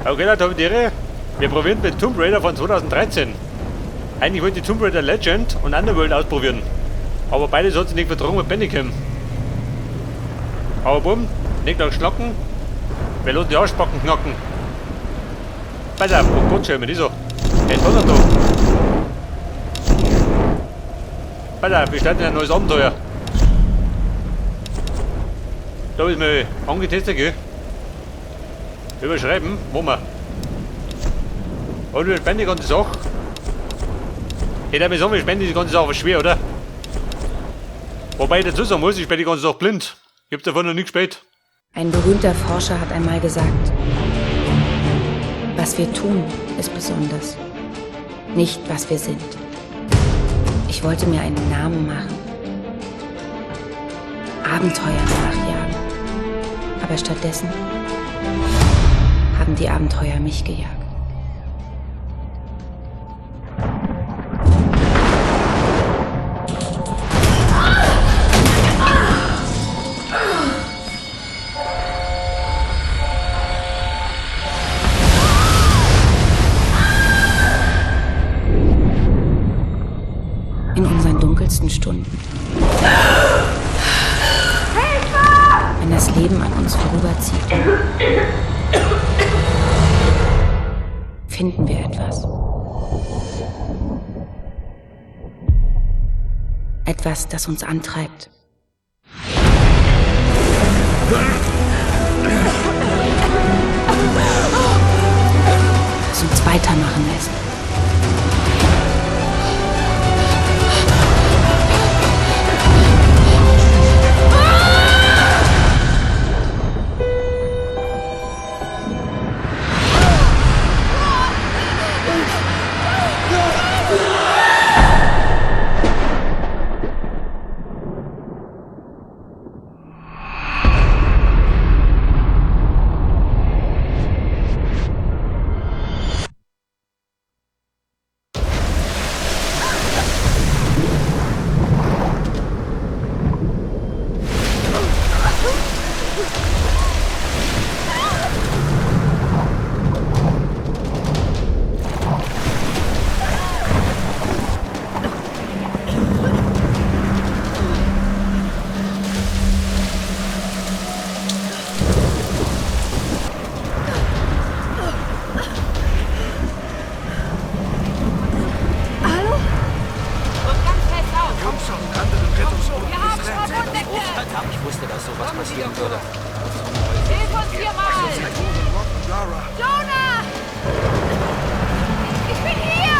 Okay, Leute, habe die Ehre. Wir probieren mit Tomb Raider von 2013. Eigentlich wollte ich Tomb Raider Legend und Underworld ausprobieren. Aber beides hat sich nicht vertragen mit Bandicam. Aber bumm, nicht lang schnacken. Wir lassen die Arschbacken knacken. Pass auf, oh Gott, schau mir die so. Hey, Donner da. Pass auf, wir starten ein neues Abenteuer. Da ist mal angetestet, gell? Überschreiben, machen wir. Und wir spenden die ganze Sache. Ich darf mir sagen, wir spenden die ganze Sache schwer, oder? Wobei ich dazu sagen muss, ich spiele die ganze Sache blind. Ich hab davon noch nie gespielt. Ein berühmter Forscher hat einmal gesagt, was wir tun, ist besonders, nicht was wir sind. Ich wollte mir einen Namen machen, Abenteuer nachjagen, aber stattdessen haben die Abenteuer mich gejagt. In unseren dunkelsten Stunden. Wenn das Leben an uns vorüberzieht, finden wir etwas. Etwas, das uns antreibt. Das uns weitermachen lässt. Ich wusste, dass sowas passieren würde. Hilf uns hier mal! Jonah! Ich bin hier!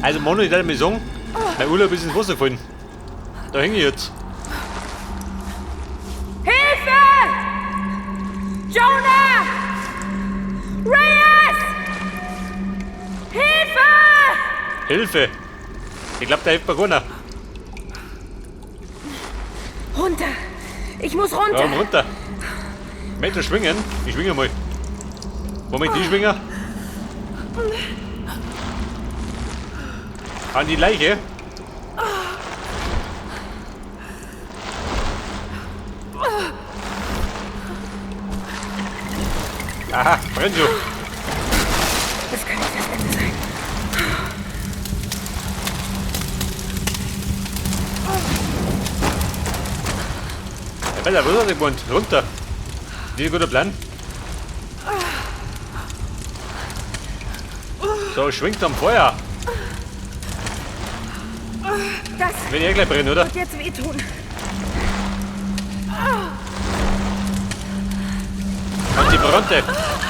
Also Manu, ich darf mir sagen, mein Urlaub ist ins Wasser gefallen. Da hänge ich jetzt. Hilfe! Jonah! Reyes! Hilfe! Hilfe! Ich glaub, da hilft mir keiner. Runter! Ich muss runter! Warum runter? Möchtest du schwingen? Ich schwinge mal. Moment, ich schwinge. An die Leiche? Aha, brennt schon. Das kann nicht das Ende sein. Bella, was hat er gemeint? Runter. Das ist ein guter Plan. So, schwingt am Feuer. Das Wenn ich eh gleich brennen, oder? wird jetzt wehtun. Und die brannte.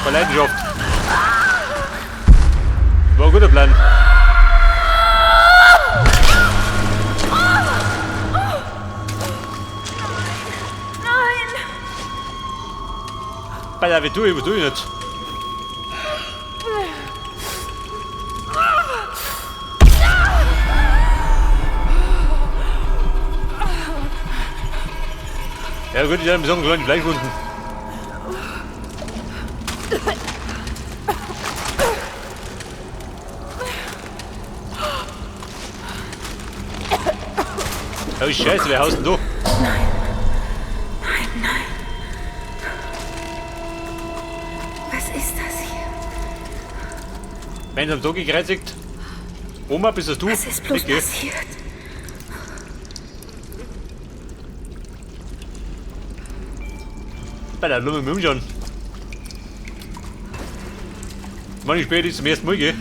Vor Leidenschaft. War ein guter Plan. Nein! Bella, wie tue ich, was tue ich nicht? Ja gut, ich habe so einen kleinen Fleischwunden. Oh Scheiße, wer haust denn du? Nein. Nein, nein. Was ist das hier? Wenn am Tag gekreuzigt. Oma, bist das du? Was ist bloß Ich geh. passiert? Bei der Lunge mit schon. Mann, ich später zum ersten Mal, gell?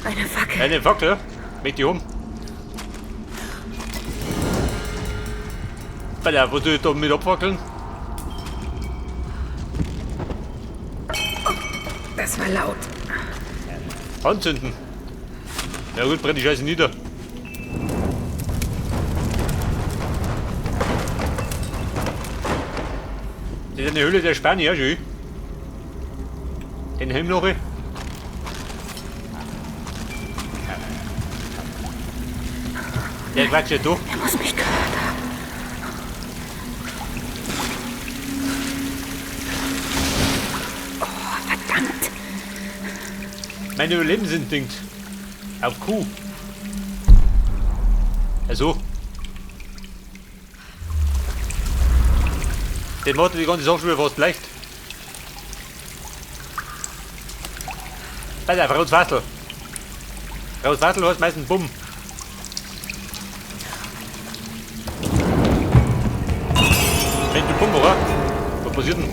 Eine Fackel. Eine Fackel, möchte ich um. Bei der, was soll ich da mit abfackeln? Das war laut. Anzünden. Ja gut, brennt die Scheiße nieder. Das ist eine Höhle der Spanier, schön. Den Helm noch. Der quatscht ja durch. Er muss mich gehört haben. Oh, verdammt. Mein Überlebensinstinkt. Auf Q. Also. Den macht die ganze Sache schon wieder fast leicht. Pass auf, Raus Wattel. Raus Wattel heißt meistens Bumm. Wenn du Bumm, oder? Was passiert denn?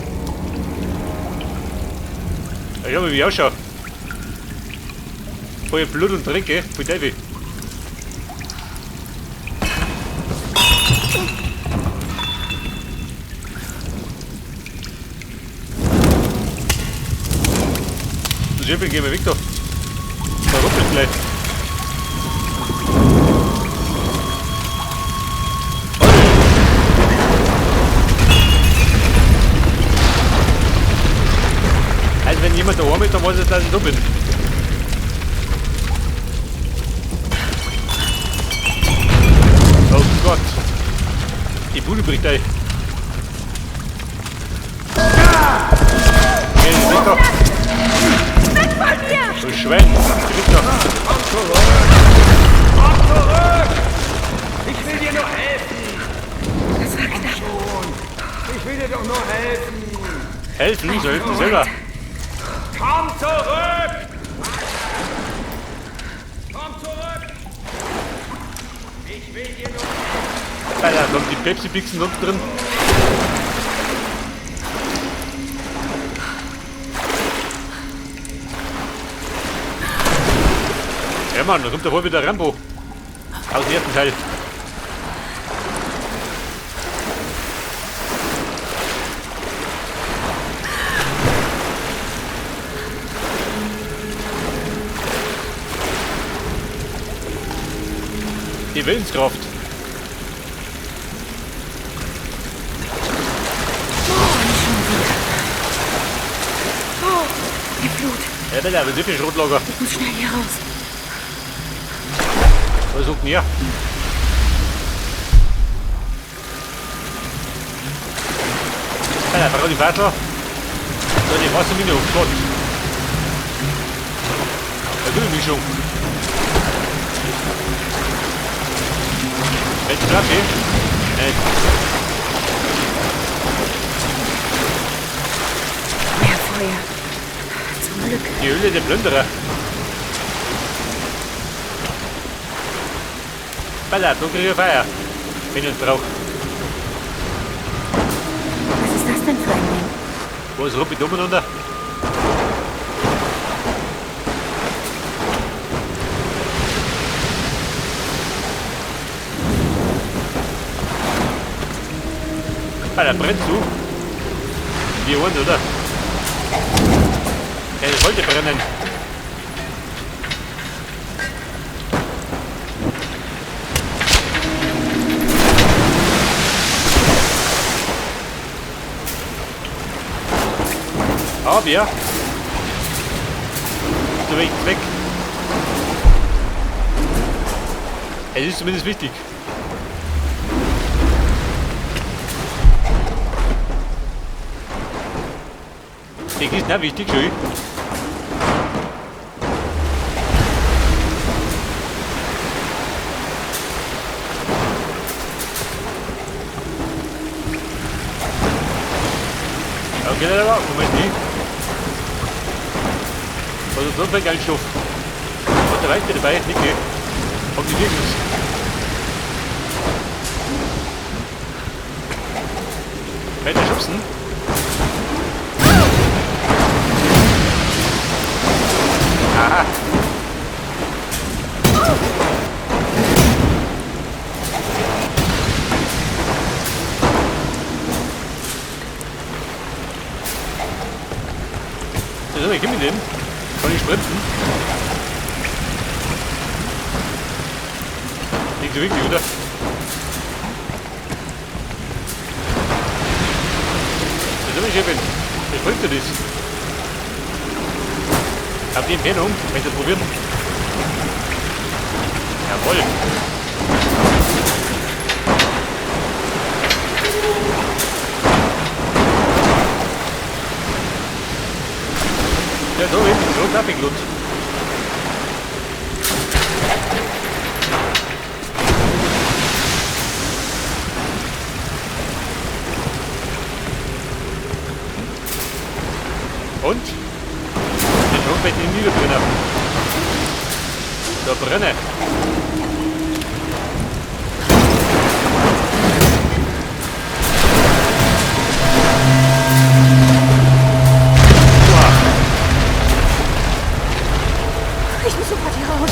Ja, schau mal, wie ich ausschaue. Voll Blut und Dreck, ey. Voll Teufel. Du Schäfer, geh mal weg da. Da ruppelt gleich. Also wenn jemand daheim ist, dann weiß ich, dass ich da bin. Oh Gott. Die Bude bricht ein. Geh weg da. Weg von mir! Du Schwein. Geh weg da. Komm zurück! Komm zurück! Ich will dir nur helfen! Das war knapp. Schon! Ich will dir doch nur helfen! Helfen? So helfen die selber. Komm zurück! Komm zurück! Ich will dir nur helfen! Alter, da haben die Pepsi-Pixen unten drin. Ja Mann, da kommt ja wohl wieder Rambo. Aus dem ersten Teil. Die Willenskraft. Oh, die Flut. Ja, bitte, aber so viel Schrotlager. Ich muss schnell hier raus. Was sucht denn hier? Alter, die Fassel. So, die Wassermine, oh Gott. Eine gute Mischung. Welche Klappe? Nein. Mehr Feuer. Zum Glück. Die Höhle der Plünderer. Bella, da krieg ich Feuer. Wenn ich es brauche. Was ist das denn für ein Ding? Was ruppelt umeinander? Ah, da brennt zu. Wie uns, oder? Ja, das wollte brennen. Aber ja. Zu welchem Zweck? Es ist zumindest wichtig. Das ist nicht wichtig, schön. Okay, dann aber, Moment nicht. Was ist das für ein geiler Stoff? Und der Weiße dabei, Niki. Kommt die nirgends. Weiter schubsen. Aha. So, ich gib mir den. Kann ich sprinten? Nicht so wirklich, oder? Das ist Chefin. Ich sprinte das. Hab die Entfernung. Möchte das probieren. Jawohl. Ja, so wirklich, so knapp gelohnt. Und? Den Notbett in Niederbrenner. Da brenne. Ich muss sofort hier raus.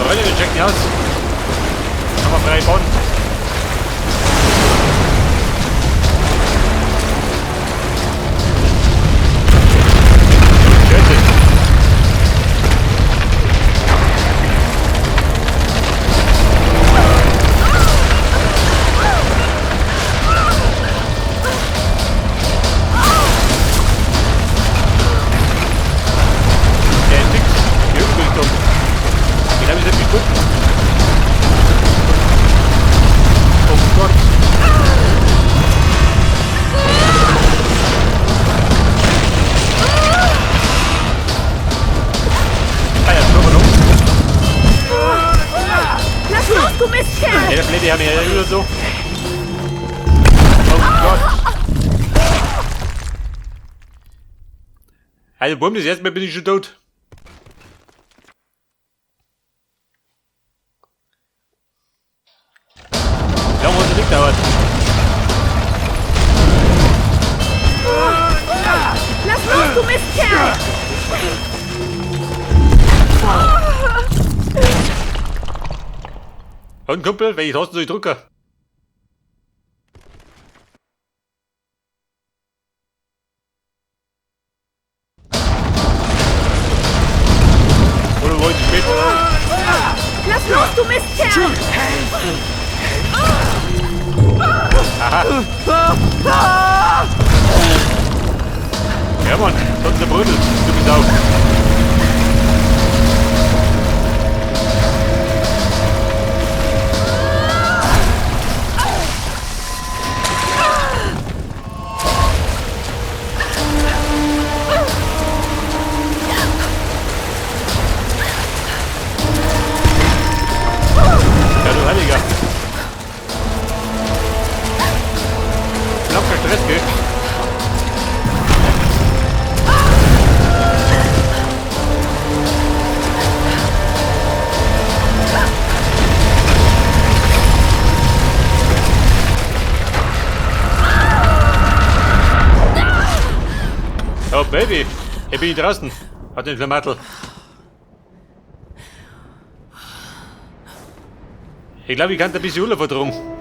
Freunde, wir checken aus. Haben wir frei Bahn. Scheiße. Der ist fix. Irgendwie ist dumm. Ich glaube, ich sind gut. Oh Gott. Ah ja, so warum? Lass los, du Mistkerl! Ja, der Blöde haben ja wieder so. Oh Gott. Also, Bumm, das erste Mal bin ich schon tot. Wie lange hat das nicht gedauert? Lass los, du Mistkerl! Und Kumpel, welche Tasten soll ich drücken? Oder wollt ihr spät? Lass los, du Mistkerl! Aha. Ja Mann, sonst zerbrödelt, du bist auch. Ja, du Heiliger. Locker Stress, gell? Baby. Ich bin draußen. Hat den Schlamassel. Ich glaube, ich kann da ein bisschen Urlaub vertragen.